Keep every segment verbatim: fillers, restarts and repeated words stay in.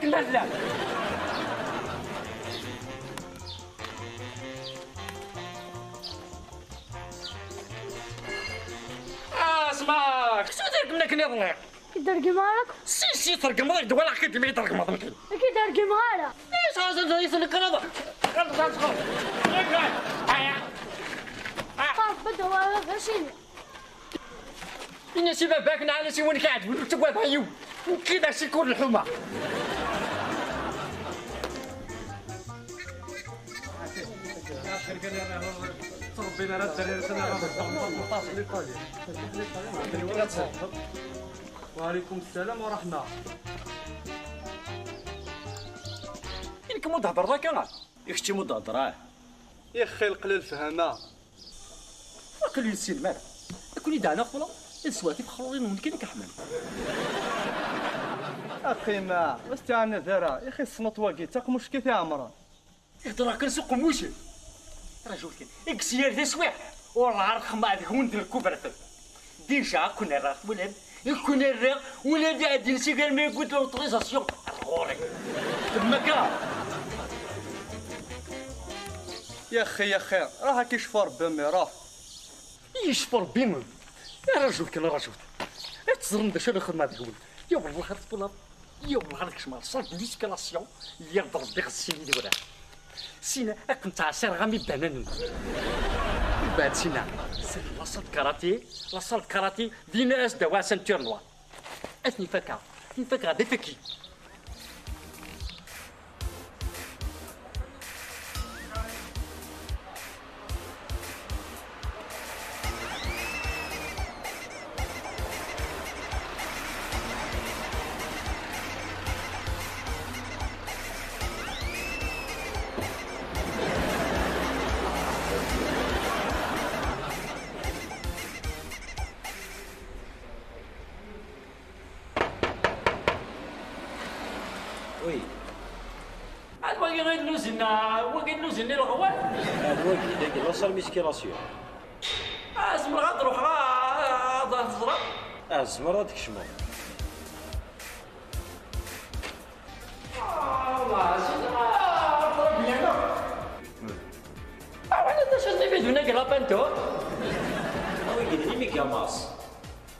Lalla. Ah, sma, kečč ur tergem akken iḍelli. Ur tergem ara akk. Si, si, tergmeḍ-ak-d, walaɣ-k-id imi tergmeḍ nekk. Ur k-id-rgimeɣ ara. Is, is, is, is, nekk ara. Ṭṭaf, beddew, d acini. Ini-as i baba-k neɣ ini-as i win k-iɛeǧben, ur ttagad ara yiwen. Nekki d asikur n lḥuma. وعليكم السلام ورحمة. Nekk mu d-hedreḍ akka? I kečč mu d-hedreḍ, ah? Ixxi leqla lefhama. Aql ur yessinem ara. Ad ken-id-ɛnaɣ fell-a, ad sweɣ tifexrurin-nwen kan i k-ḥman. Axi ma, ur s-ttɛanad ara, ixi tessneḍ wagi, d taqmuct kan i t-iɛemren. Ihder kan s uqemmuc. Rajut kan, i yesyer taswiɛt, ur lɛar xemmeɛ deg-wen d lkuberten. Déjà, ad ken-rreɣ, twalam? Ad ken-rreɣ, ula d iɛeddi-nnes igar ma yewwi-d l'autorisation ar ɣur-i. Temmekra. Yaxxi, yaxxi, ruḥ ad k-icfu Rebbi, mmi, ruḥ. Yecfu Rebbi. Rajut kan, rajut. Ad teẓrem d acu ara xedmeɣ deg-wen. Ya wellah ar twalaḍ. Ya wellah ar kecmeɣ salle de musculation, yerḍ Rebbi ɣef sin idwran. Sina ad ken-ttɛaṣireɣ am ibananen. Mbeɛd sina, seg la salle de karaté, la salle de karaté, dinna as-d-awi ceinture noire. Ad ten-ifakkeɣ, ad ten-ifakkeɣ d afaki. Oui. Ad wagi i d luzin, ah, wagi d luzin n ileɣwan. Ad wagi, dagi, la salle musculation. Ah, zemreɣ ad ruḥeɣ, ah, ad ẓreɣ? Ah, tzemreḍ ad tkecmeḍ. Ah, والله، سيدي، ah, très bien. Ah, ولا انت شنو تبي هناك la peinture؟ Ah, wagi d les méga masses.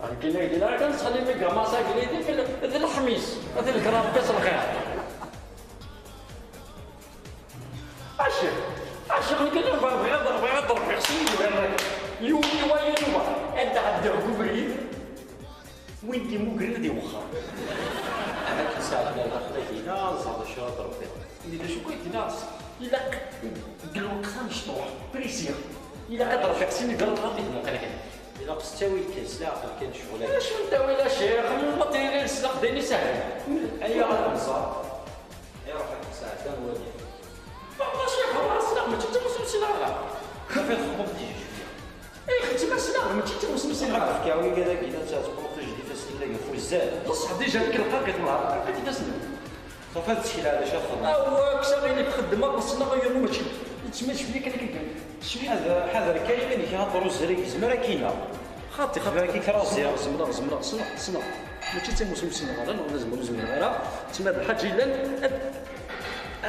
Nekk la yeddi ara kan sxedmeɣ gama-s agellid d leḥmis, d lgrampis lxir. Acix, acix nekk la bɣiɣ, bɣiɣ ad ṛebbiɣ sin yebɣiɣ. Yiwen i wayen yuba, ad ɛeddiɣ deg ubrid, win d-imugren ad iwexxer. Amek sɛeddan aql-ak dinna, ẓer d acu ara tṛebbiḍ. Ini d acu kan, ilaq deg lweqt amecṭuḥ, prisi, ilaq ad ṛebbiɣ sin iberḍan di tmuqliḥin. Ilaq s ttawil kan, s leɛqel kan, ccɣel-agi. Acu n ttawil a ccix? Ma tili leslaq d ayen isehlen. Aya ad nẓer. Iruḥ ad k-sɛeddan wali. Baba ccix, ur ssneɣ, mačči d tamussni ara. Safi txedmeḍ tijejbir. Ixeddem aslaɣ, mačči d tamussni ara. Xedmeḍ kawin dagi, la tettqelleq tijdi ifassen-nni ɣef uzzal. Bṣeḥ déjà nekk lqaɣ deg tmeɣra, lqaɣ ifassen-nni. Safi ad ttkel ar d acu ad xedmeɣ. Awa, kkes aɣilif, xeddem aṭas-nneɣ, yernu mačči, yettmil cwiya kan akka kan. Cwiya. Ḥader, ḥader kan iman-ik, axaṭer uzzal-agi yezmer ad k-ineɣ. Xaṭi, xaṭi. Yezmer ad k-ikraẓi. Zemreɣ, zemreɣ, ssneɣ, ssneɣ. Mačči d tamusni ara, neɣ d azmul ur zmireɣ ara. Tma d lḥaǧa yellan, ad,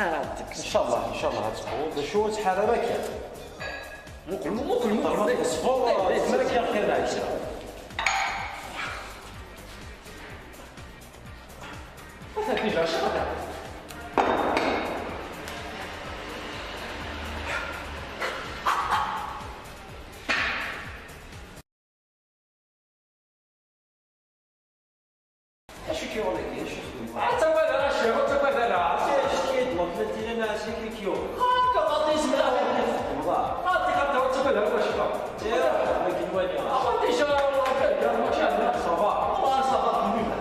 ad tekkes. Incallah, incallah ad teqwuḍ. D acu ad tḥarar akka? Muqel, muqel, muqel. Ṭerma teṣfeḍ, yezmer ad k-yaɣ kra neɣ kra. Acu k-yuɣen dagi? Acu txeddmeḍ? Ur ttagad ara, a ccix, ur ttagad ara. Acu k-id-ḍleb ma d tili ma acu k-yuɣen? Akka baṭi yezmer ad txeddmeḍ. Baṭi xaṭi, ur ttagad ara, a ccix. Akken waliɣ. Abaṭi ccix, ur ttagad ara, mačči ɛedna. Ça va. Wallah, ça va, quand même.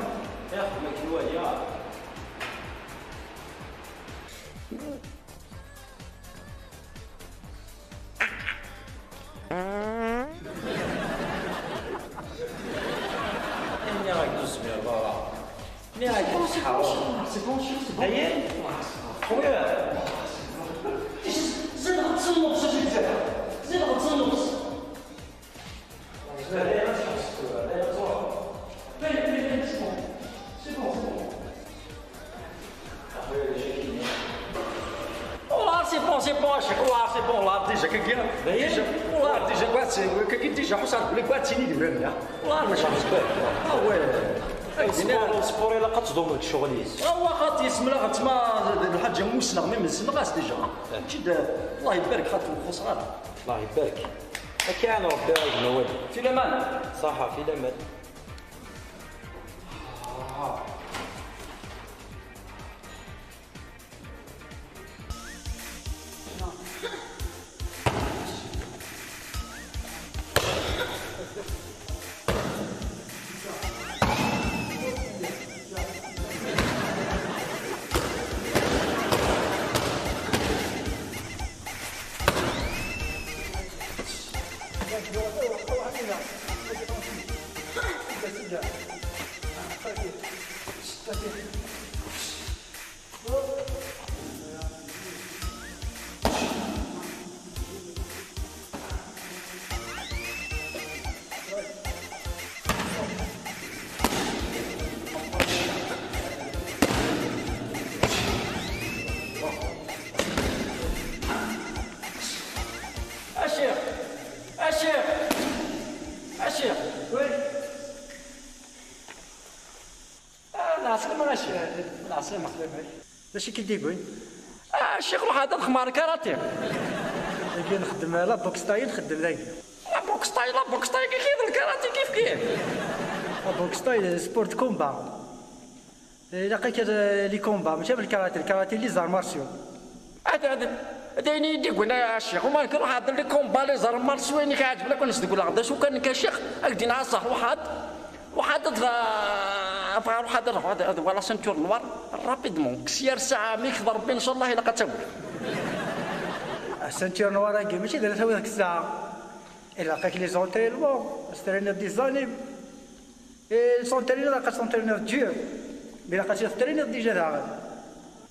Akken waliɣ. Nniɣ-ak ur tezmireḍ ara. Nniɣ-ak ur tḥerreḍ. C'est bon, c'est bon, c'est bon. Ayen? Voilà, c'est bon. Xwiya. Zid ɣer nnefs, a Zid. Zid ɣer nnefs. Allez, allez, allez, c'est bon. C'est bon, c'est bon. C'est bon, c'est bon, là, déjà, que déjà, là, déjà, quoi, c'est, que déjà, on s'en, les quoi, c'est ni de même, là. Là, mais ça, c'est bon. Ah ouais. Sport, sport, ilaq ad tḍumeḍ ccɣel-is. Ah, wa, xaṭi, yesmel-aɣ, tma, d lḥaǧa mussneɣ, mi nesneɣ-as déjà. Mačči d, Allah ibarek, xaṭi, ur nxuṣṣer ara. Allah ibarek. Akka, Rebbi ara yegnu awal. Filaman. Ṣaḥa, filaman. A ccix! A ccix! A ccix! Oui. Ah, lɛeslama a ccix. Lɛeslama. D acu i k-id-yewwin? Ah, ccix, ruḥ ad xedmeɣ lkarati. Dagi nxeddem la boxe taille, nxeddem dagi. La boxe taille, la boxe taille, kif d lkarati, kif kif. La boxe taille, sport de combat. Ilaq-ak ad, les combats, mačči am lkarati, lkarati les arts martiaux. Ad, ad, d ayen i yi-d-yewwin a ccix, uma nekk ruḥ ad les combats, les arts martiaux, ayen i k-iɛeǧben akk, ad nesdegleɣ d acu kan nekk a ccix, ad k-d-iniɣ a ṣṣeḥ, ruḥ ad, ruḥ ad, ad, ad, ruḥ ad, ad, ad, wala ceinture noire, rapidement, kkes yir ssaɛa, mi yekfeḍ Rebbi, ncallah, ilaq ad tawiḍ. Ceinture noire-agi, mačči d ara tawiḍ deg ssaɛa. Ilaq-ak les entraînements, ad testriniḍ des années. Et les entraînements, ilaq ad testriniḍ dur. Mais ilaq ad testriniḍ déjà daɣen.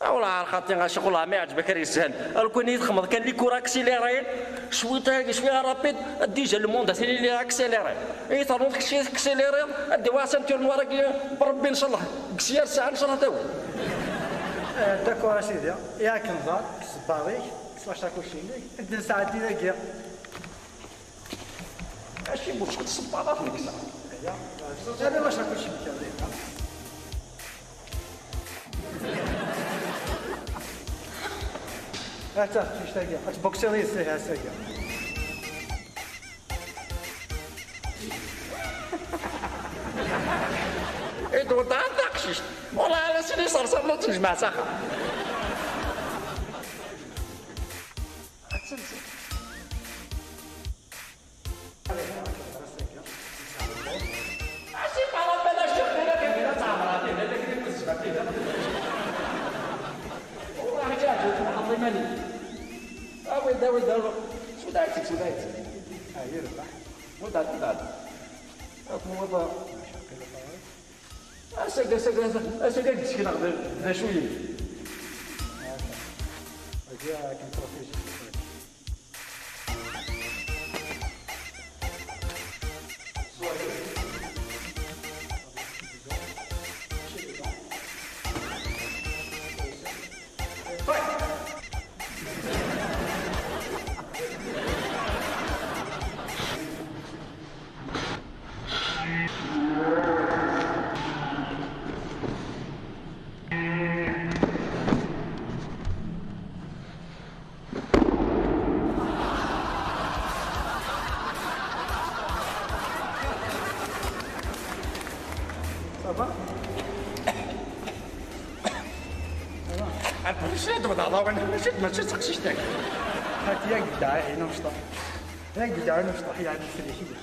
Ah, والله على خاطري، غا شغل ما يعجبك راه يسهل. لو كان يتخمض كان les cours accélérés، شوية هاكي، شوية rapide، déjà le monde ثاني اللي accéléré. إي ترون داك الشيء accéléré، أدي واحد ceinture noire كي بربي إن شاء الله. كسير ساعة إن شاء الله تاوي. آه، d'accord أسيدي. ياك نضار، كسباريك، كسواش تاكل شيني. أدي ساعة دي ذاكي. ماشي مشكل، صباغة في الكسا. هذا واش راكم شي مكان. هاتا، شتاقي؟ هات بوكسير يسلي، هاتا. إيه، دو تعال تقشيش. والله على سيدي صار صار نوت نجمع ساخر. أوي، داوي، داوي. سودايتي، سودايتي. آه، يربح. وداد، وداد. هاك هو با-، أساق، أساق، أساق، أساق، أساق، كنا غدا، غدا شوية. هاكا. هاكا كنت راه فيه. Ça va? Ça va. Après, c'est de la, la, la, c'est de la, c'est de la, c'est de la. هات يا جدعان، هنا مشطح. يا جدعان، مشطح، يعني، في الحين.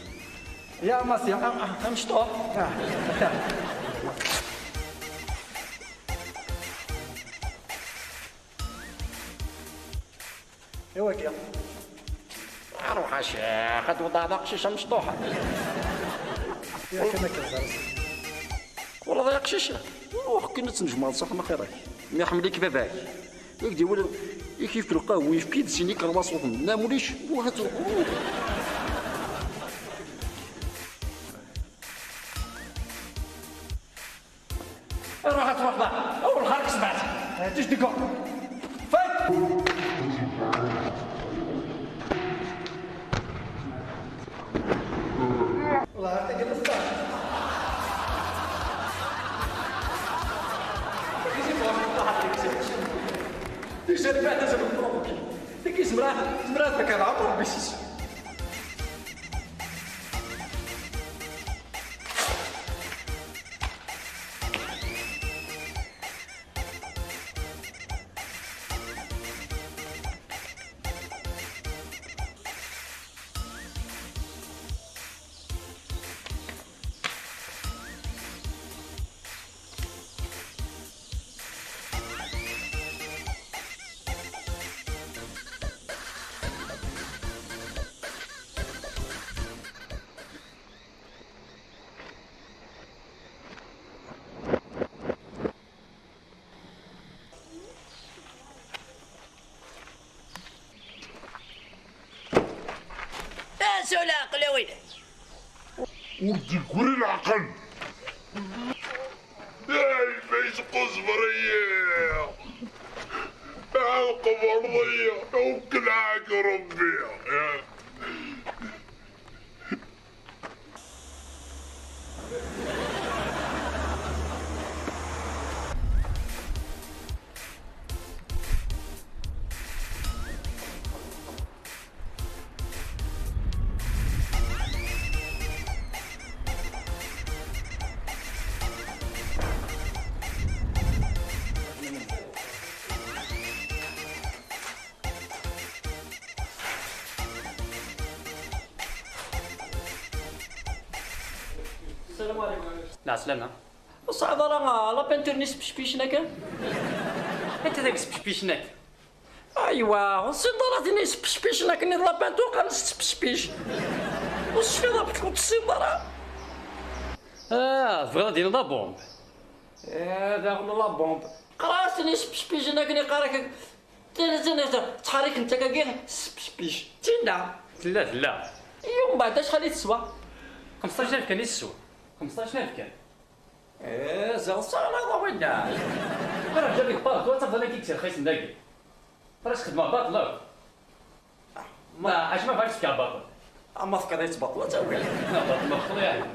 يا ماسي، أم، أم، أم، شطوح. آه. إيوا كيا. أروح أشيخ، هاد وضع ذا قشيشة مشطوحة. يا كما كنزرس. والله ذا قشيشة. والله كنا تنجمع صح ما خيرك. ما يحملك باباك. ياك دي ولا يكيف القهوة يفكي سيني كرواس وطن. لا موليش. وهاتو. روح اتوضا. اول خارج سبعت. هاتش دقا. فات. Tezmer ad tfak lɛemr n Rebbi s isem. Asu leɛqel a winnat. Ur d-yeggri leɛqel. Ay, ma yesquzber-iyi. Ad qebreḍ-iyi. Wekleɣ-ak Rebbi. السلام عليكم. Lɛeslama. Ur tesɛiḍ ara la peinture-nni yessepecpicen akken? Anta tagi yessepecpicen akken? Aywa, ur tessineḍ ara tin yessepecpicen akken i d la peinture, qqaren-as tettpecpic. Ur tecfiḍ ara, ur tessineḍ ara. Ah, tebɣiḍ ad d-tiniḍ la bombe? Eh, daɣen la bombe. Qqar-as tin yessepecpicen akken, iqqar-ak, tin, tin, tin, ttḥerriken takagi, tettpecpic. Tinna. Tella, tella. Yya, mbeɛd acḥal i teswa? Xemseṭṭac alef kan i teswa. Xemseṭṭac alef kan. Eh, ziɣ tesɛiḍ aḍa winna. Ara ǧǧan deg park, ur tafeḍ anagi i yettixxisen dagi. Ara s-xedmeɣ baṭel akk. Ma ɛac ma bɣa tefkeɣ baṭel. Ma tefkeḍ-itt baṭel, ad tawi. Na, baṭel ma tefkeḍ, yeɛni.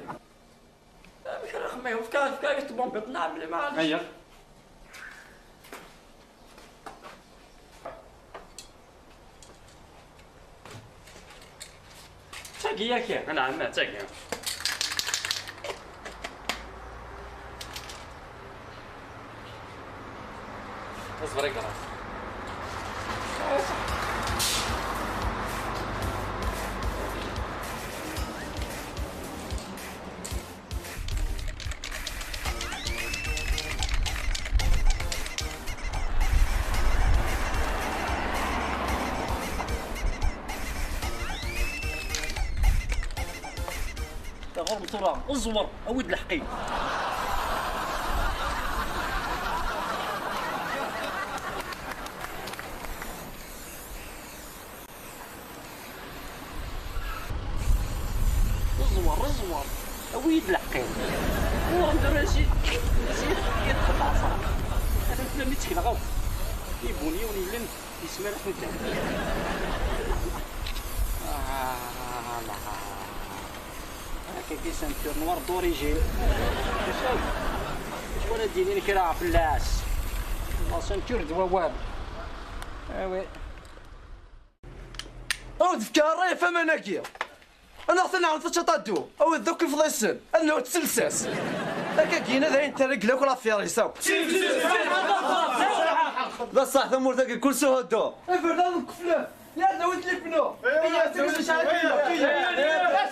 Amek ara xemmeɣ? Fkeɣ, fkeɣ-ak tbumbiṭ, neɛm, li maɛlic. Aya. D tagi yaki? Anɛam, d tagi. Aẓber i yeɣran. Ɣur-m tura, ẓwer, awi-d leḥqi. Ẓwer, ẓwer. Awi-yi-d leḥqi. Ur d rajil. Rajil, yeṭṭef ɛṣar. Atan fell-am i ttekleɣ akk. Ibun yiwen yellen, yesmar-ak udam. Ah, la. Hakagi ceinture noire d'origine. Acu ara d-yinin kra fell-as? La ceinture d wawal. Ah oui. Aw, d-fkeɣ ṛṛay ɣef waman-agi. Anaɣ tanɛawen taččaṭ addu. Aw, d akk ifḍisen. Ad nɛud s lsas. Akkagi, ad ayen terregel akk lafyar-is akk. D ṣṣeḥ, tamurt-agi kul s uhuddu. Iberdan deg uflaf. Yerna wi tlifnu. Iya, s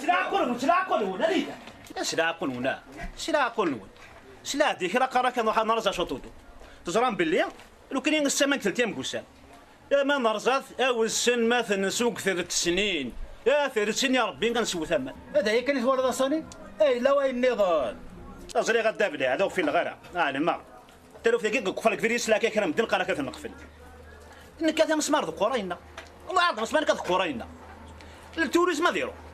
leɛqul-nwen, s leɛqul-nwen, anida? S leɛqul-nwen, a? S leɛqul-nwen. S leɛqul-nwen. S leɛdi kra qqar akka nruḥ ad nerẓ acuṭuṭu. Teẓram belli lukan i nessaman teltiyam deg ussan. Ma nerẓa-t, a wissen ma tensugtet d tesnin. A tret-ini Rebbi ad neswet aman. D aya kan i twalaḍ a Sani? Ay, la wayen nniḍen. Ẓriɣ a Dda Belɛid, ur fileɣ ara. Ɛelmeɣ. Taluft-agi deg ukfar deg diri yeslak kra medden qqar akka tenqefl. Nekk ata mesmar d qura yenna. Lɛerḍ mesmar nekk d qura yenna. Le tourisme ad iruḥ.